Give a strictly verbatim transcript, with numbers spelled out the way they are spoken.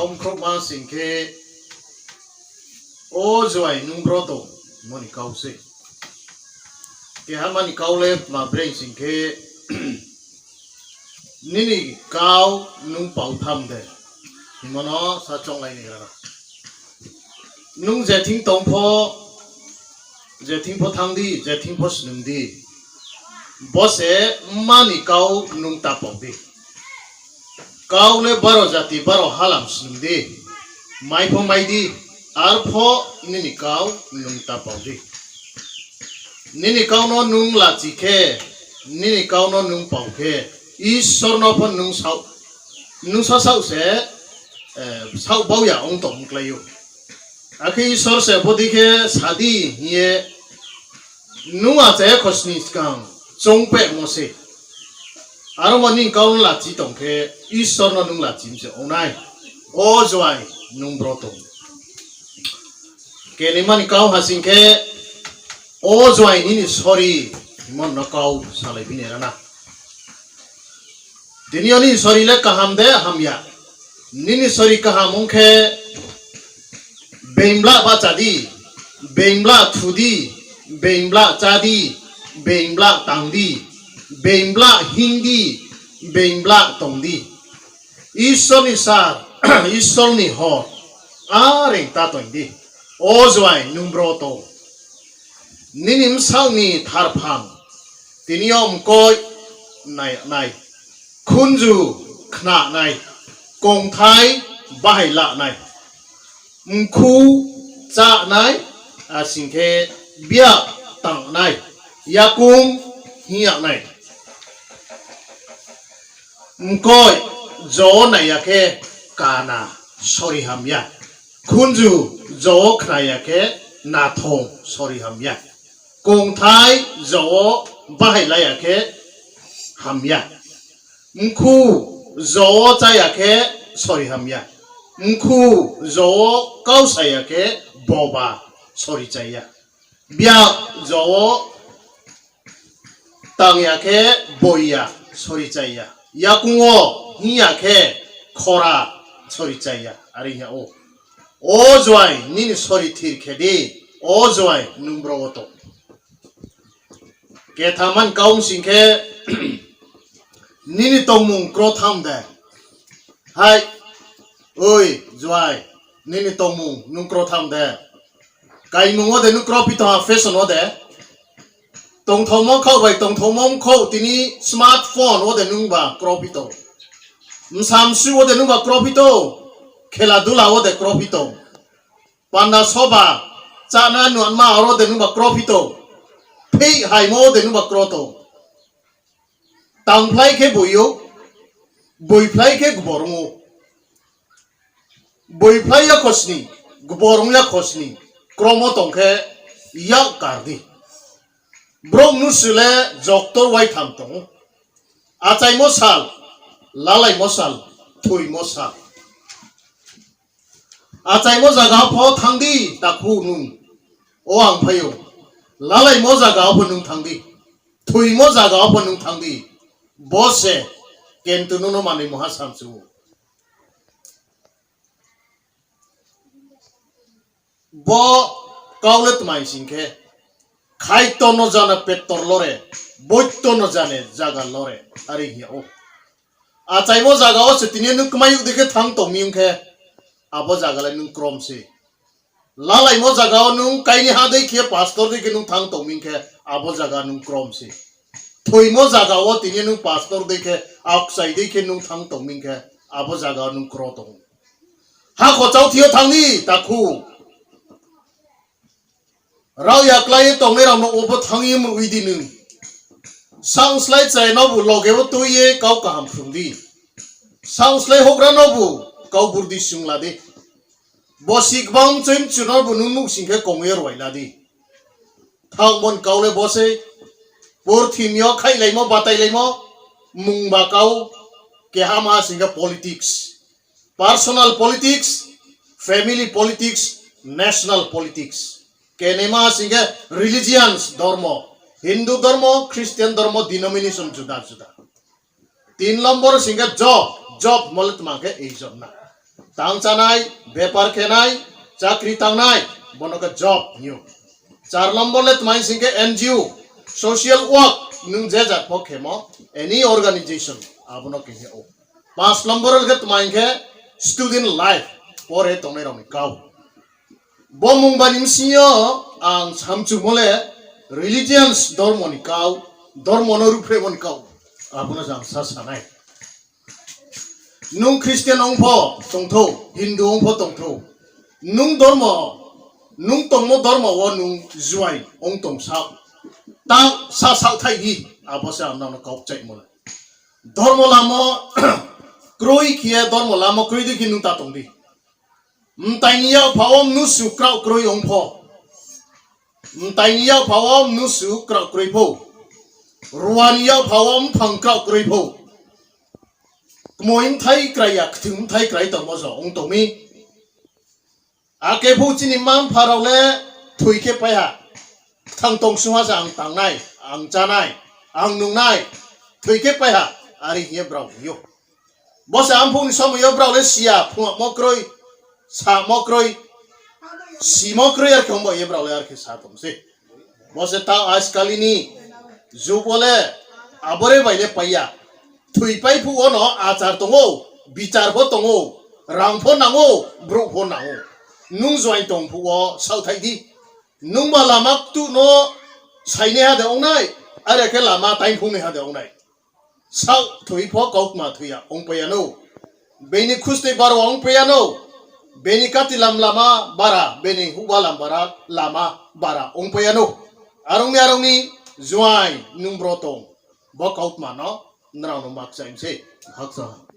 Omkhrouhma sing khe, o Juai nung bro tong, mo ni kau se. Keha ma ni kau le ma breng sing khe, nini kau nung pau tham de. Hingmo no sa chounglai ni rana. Nung je thing tong pho, je thing pho thanng di, je thing pho snung di. Bo se mma ni kau nung ta pau di. Kau le baro jati baro halam snung di. Mai pho mai di, arpho nini kau nung ta pau di. Nini kau no nung lachi khe, nini kau no nung pau khe, Isor no pho nung saoh, nung sa saoh se, eh, saoh bau ya ong tong klái ou. Akhe Isor se bodei khe sa di hing ye, nung achai ye khosning skang choung pehmo se. Aro mo nini kau no lachi tong khe, Isor no nung lachi mi se ong nai. O Juai, nung bro tong. Kenaima ni kau ha sing khe, o Juai nini sori, hingmo no kau salai bini rana. Tini yo nini sori le kaham de hamya. Nini sori kaham ong khe, beimbla bahcha di, beimbla thu di, beimbla chá di, beimbla tang di, beimbla hing di, beimbla tong di. Isor ni sar, Isor ni hor, areng ta tong di. O Juai nung bro tong. Nini bsaoh ni tharphang, tini yo mkoih nai nai, khunju khna nai, kongthai bahai la nai, mkhu chá nai, asing khe biak tang nai, yakoung hing ya nai. Mkoih jo wo nai ya khe kana, sori hamya. Khunju jo wo khna ya khe nathong, sori hamya. Kongthai jo wo bahai la ya khe hamya. Mkhu jo wo chá ya khe sori hamya. Mkhu jo wo kau sa ya khe boba, sori chá ya. Biak jo wo tang ya khe boi ya, sori chá ya. Yakoung wo hing ya khe khora, sori chá ya. Are hing ya ou. O Juai, nini sori thir khe di. O Juai, nung bro wo tong. Ketham ma ni kau sing khe, nini tongmung kro tham de. Hai, oi Juai, nini tongmung nung kro tham de. Kaimung wo de nung kro phi tong, fashion wo de. Tongthaomo khaoh bai tongthaomo mkhaoh, tini smartphone wo de nungba kro phi tong. Msamsu wo de nungba kro phi tong. Khela dula wo de kro phi tong. Panda soba, chána nuanma aro de nungba kro phi tong. Pheih haimo wo de nungba kro tong. Tangphlai khe boi ou, boiphlai khe gborong ou. Boiphlai ya khosning, gborong ya khosning, kromo tong khe yak kar di. Brouh mnusu le joktor waitham tong ou. Achaimo sal, lalaimo sal, thoimo sal. Achaimo zaga pho thanng di, takhu nung. O ang phai ou. Lalaimo zaga pho nung thanng di. Thoimo zaga pho nung thanng di. Bo se, kintu nung no manoi mungha samchu ou. Bo kau le tma sing khe, khaito no jana petor lore, boito no jane zaga lore, are hing ya ou. Achaimo zaga wo se tini nung kmai yag dei khe thanng tong mi ong khe, abo zaga le nung krom se. Lalaimo zaga wo nung kaini ha dei khe, pastor dei khe nung thanng tong mi ong khe, abo zaga nung krom se. Thoimo zaga wo tini nung pastor dei khe, aokchai dei khe nung thanng tong mi ong khe, abo zaga wo nung kro tong ou. Hakho chau thi yo thanng di, takhu. Rao ya klái ye tongnai rao no obo thanng ye mroi di nung. Saoh slái chrai nobu loge wo tui ye kau kaham phrung di. Saoh slái houhgra nobu kau burdi sung la di. Bosi gbang mchoi mchu nobu nung nuh sing khe kong ye rwai la di. Thanngmo ni kau le bo sei. Purthimbi yo khaihláimo, batailáimo, mungba kau, keha ma sing khe politics. Personal politics, family politics, national politics. Kenaima sing khe religions, dormo, Hindu dormo, Christian dormo, denomination juda juda. Tin lombor sing khe job, job mo le tma khe ei job na. Tang chánai, bepar khenai, chakri tangnai, bono khe job hing ou. Char number le tma hing sing khe N G O, social work, nung je jat pho khemo, any organization, abono khe hing ou. Panch number le khe tma hing khe student life, pore tongnai rao ni kau. Bo mungba ni bsing yo ang samchumo le religions, dormo ni kau, dormo no ruhphrehmo ni kau, abono jang sa sanai. Nung Christian ong pho tongthou, Hindu ong pho tongthou, nung dormo, nung tongmo dormo wo nung juai ong tong sa, ta sa saohthaih di, abo se ang nang no kau kchaihmo le. Dormo lamo kroi khe ye, dormo lamo kroi dei khe nung ta tong di. Mtai ni yakpha wo mnusu kraoh kroi ong pho, mtai ni yakpha wo mnusu kraoh kroi pho, rua ni yakpha wo mphang kraoh kroi pho, kmoi bthai krai ya, kthing bthai krai tongmo jo ong tong mi. Akhe pho chini mma-mpha rao le thoi khe pai ha, kthang tong sung ha se ang tangnai, ang chánai, ang nungnai, thoi khe pai ha, are hing ye brao hing ou. Bo se arphuh ni somoi yo brao le si ya, phuamo kroi, samo kroi, simo kroi, are khe ong ba ye brao le are khe sa tong sei. Bo se ta ajkali ni jug wo le abore bai le pai ya. Thoipai phuh wo no achar tong ou, bichar pho tong ou, rang pho nang ou, brouh pho nang ou. Nung juai tong phuh wo saohthaih di. Nungba lama ktuh no sainaiha de ong nai, are khe lama taingphungnaiha de ong nai. Saohthoi pho kautma thoi ya ongpai ya nou. Bini khustei baro ongpai ya nou. Bini kati lam lama bara, bini houhba lam bara, lama bara ongpai ya nou. Are ong mi, are ong mi, juai nung bro tong. Bo kautma no nrao no ma kchai mi sei. Khakchang.